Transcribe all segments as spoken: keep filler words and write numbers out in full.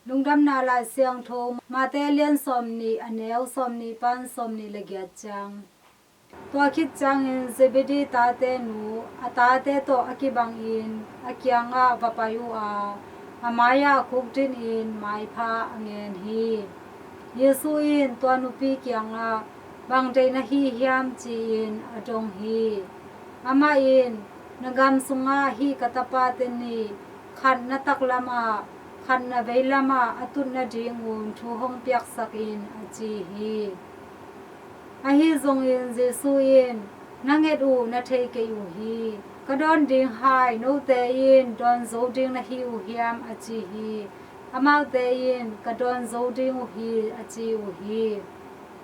Lungdamna Lai Siangtho, Mate a lian sawmnih, a neu sawmnih pan sawmnih le giat ciang. Tua khit ciangin Zebedi tate nu a tate tawh a kibangin a kiangah va pai uh a, a mai-ah khukdin in maipha a ngen hi. Jesu in tua nupi kiangah, "Bang deih na hi hiam?" ci-in a dong hi. Amah in, "Na gam sungah hih ka tapate nih, khat na taklam ah, khat na veilam ah a tut nadingun thu hong piaksak in," a ci hi. Ahi zongin Jesu in, "Na nget uh na thei kei uh hi. Ka dawn ding hai note in dawn zo ding na hi uh hiam?" a ci hi. Amaute in, "Ka dawn zo ding uh hi," a ci uh hi.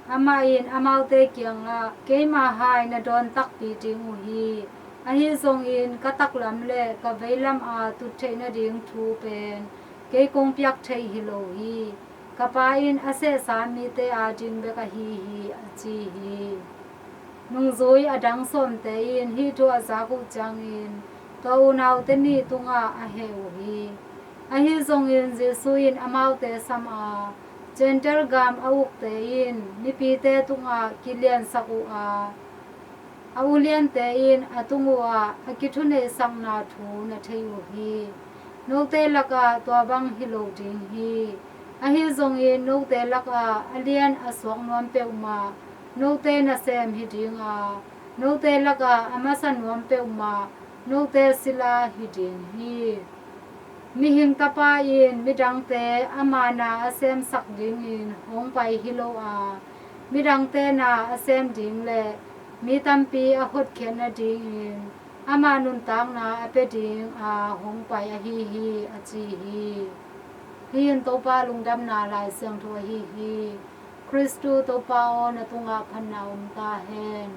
Amah in amaute kiangah, "Keima hai na dawn takpi ding uh hi. Ahi zongin ka taklam le ka veilam a tut theih nading thu pen kei kong piak thei hi lo hi. Ka Pa in a sehsa mite ading bek ahi hi," a ci hi. Nungzui a dang sawmte in hih thu a zak uh ciangin tua unaute nih tungah a heh uh hi. Ahi zongin Jesu in amaute sam a, Gentail gam a ukte in mipite tungah kiliansak uh a, a uliante in a tung uhah a kithuneihsakna thu na thei uh hi. Note lakah tua bang hi lo ding hi. Ahi zongin note lakah a lian a suak nuam peuhmah note nasem hi ding a, note lakah a masa nuam peuhmah note sila hi ding hi. Mihing Tapa in midangte ama na a semsak dingin hong pai hi lo a, midangte na a sem ding le mi tampi a hotkhiat nadingin ama nuntakna a pia ding a hong pai ahi hi, a ci hi. Hih in Topa Lungdamna Lai Siangtho ahi hi. Khristu Topa aw, na tungah phatna om ta hen.